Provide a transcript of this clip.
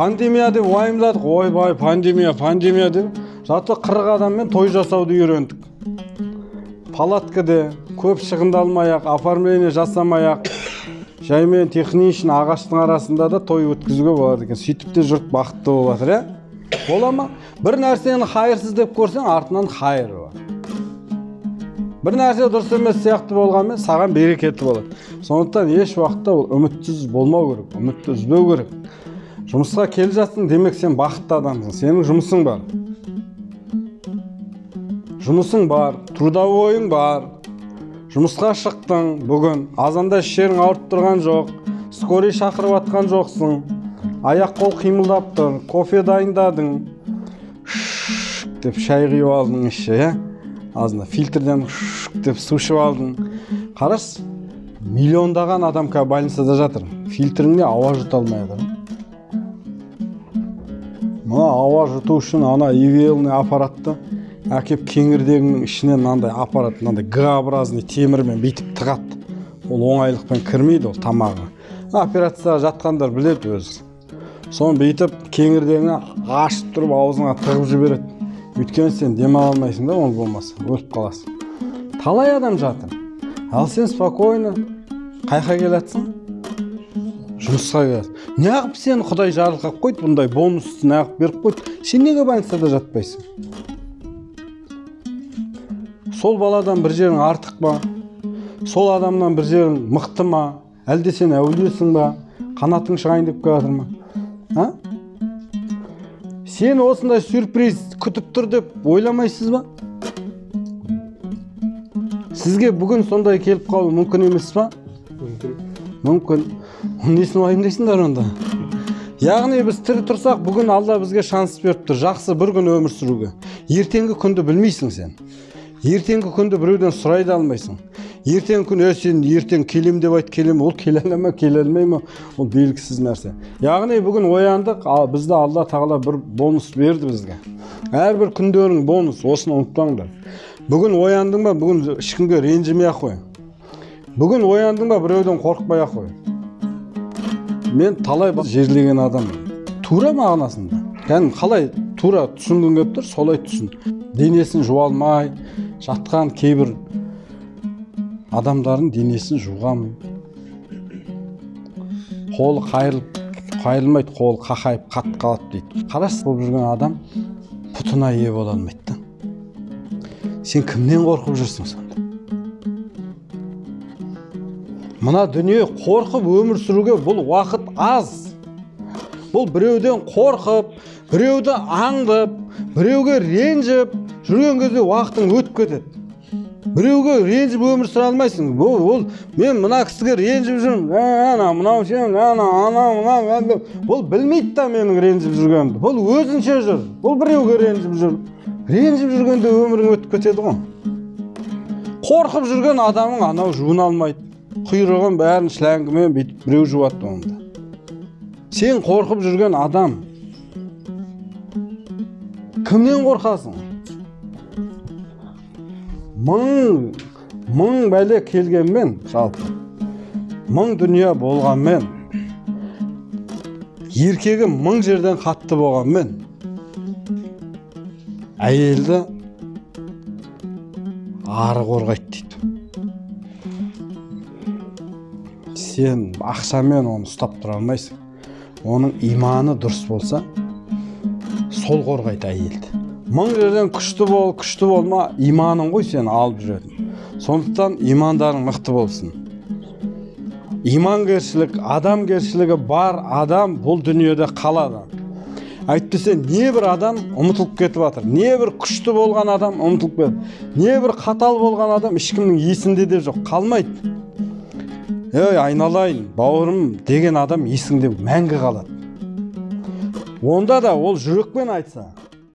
Пандемия деп уайымдадық, ойбай, пандемия, пандемия деп. Зато 40 адаммен той жасауды үйрендік. Палаткада көп шығындалмай-ақ, оформление жасамай-ақ, жаймен техничный ағаштың арасында да той өткізуге болады екен. Сөйтіп те жұрт бақытты болып жатыр, иә? Бола ма? Бір нәрсені хайырсыз деп көрсең, артынан хайыр бар. Бір нәрсе дұрыс емес сияқты болғанмен, саған берекеті болады. Сондықтан еш уақытта ол үмітсіз болмау керек, үмітті үзбеу керек. Жұмысқа келе жатсың, демек сен бақытты адамсың, сенің жұмысың бар. Жұмысың бар, трудовойың бар. Жұмысқа шықтың бүгін, азанда ішерің ауырып тұрған жоқ, скорый шақырып атқан жоқсың, аяқ қол қимылдап тұр, кофе дайындадың, шш деп шай құйып алдың іші, иә? Азында фильтрден шш деп су ішіп алдың. Қарашы, миллиондаған адам қазір больницада жатыр, фильтріңде ауа жұта алмай жатыр. Мына ауа жұту үшін ана ИВЛ-ный аппаратты әкеп кеңірдегінің ішіне мынандай аппарат, мынандай Г-образный темірмен бүйтіп тығады. Ол оңайлықпен кірмейді ол тамағына. Операцияға жатқандар біледі өзі. Соны бүйтіп кеңірдегіңе ашып тұрып аузыңа тығып жібереді. Өйткені сен демала алмайсың да, ол болмаса өліп қаласың. Талай адам жатыр. Ал сен спокойно қайқа келатсың? Жұмысқа келатсың. Неғып сені Құдай жарылқап қойды, бұндай бонусты неғып беріп қойды? Сен неге больницада жатпайсың? Сол баладан бір жерің артық па? Сол адамнан бір жерің мықты ма? Әлде сен әулиесің ба? Қанатың шығайын деп келатыр ма? А? Сен осындай сюрприз күтіп тұр деп ойламайсыз ба? Сізге бүгін сондай келіп қалу мүмкін емес па? Мүмкін. Мүмкін. Несін уайымдайсыңдар онда? Яғни біз тірі тұрсақ, бүгін Алла бізге шанс беріп тұр, жақсы бір күн өмір сүруге. Ертеңгі күнді білмейсің сен. Ертеңгі күнді біреуден сұрай да алмайсың. Ертеңгі күн, сен ертең келем деп айт, келем, ол келе ала ма, келе алмай ма, ол белгісіз нәрсе. Яғни бүгін ояндық, ал бізді Алла Тағала бір бонус берді бізге. Әрбір күндерің бонус, осыны ұмытпаңдар. Бүгін ояндың ба, бүгін ешкімге ренжімей-ақ қой. Бүгін ояндың ба, біреуден қорықпай-ақ қой. Мен талай жерлеген адаммын. Тура мағынасында. Кәдімгі қалай тура түсінгің келіп тұр, солай түсін. Денесін жуа алмай жатқан кейбір адамдардың денесін жуғанмын. Қолы қайырылып, қайырылмайды, қолы қақайып қатып қалады дейді. Қарасы болып жүрген адам пұтына ие бола алмайды да. Сен кімнен қорқып жүрсің сонда? Мына дүние қорқып өмір сүруге бұл уақыт аз. Бұл біреуден қорқып, біреуді аңдып, біреуге ренжіп жүрген кезде уақытың өтіп кетеді. Біреуге ренжіп өмір сүре алмайсың. Бұл, мен мына кісіге ренжіп жүрмін, ана, мынау сен, ана, ана, мынау, ана. Бұл білмейді да менің ренжіп жүргенімді. Бұл өзінше жүр. Бұл біреуге ренжіп жүр. Ренжіп жүргенде өмірің өтіп кетеді ғой. Қорқып жүрген адамың анау жуына алмайды. Құйрығын бәрін шлангымен бүйтіп біреу жуады онда. Сен қорқып жүрген адам. Кімнен қорқасың? Мың бәле келгенмен, жалпы, мың дүние болғанмен, еркегі мың жерден қатты болғанмен, әйелді ары қорғайды дейді. Сен ақшамен оны ұстап тұра алмайсың. Оның иманы дұрыс болса, сол қорғайды әйелді. Мың жерден күшті бол, күшті болма, иманың ғой сені алып жүретін. Сондықтан имандарың мықты болсын. Имангершілік, адамгершілігі бар адам бұл дүниеде қалады. Әйтпесе не бір адам ұмытылып кетіп жатыр, не бір күшті болған адам ұмытылып кетіп, не бір қатал болған адам ешкімнің есінде де жоқ, қалмайды. Ей, айналайын, бауырым деген адам есіңде мәңгі қалады. Онда да ол жүрекпен айтса,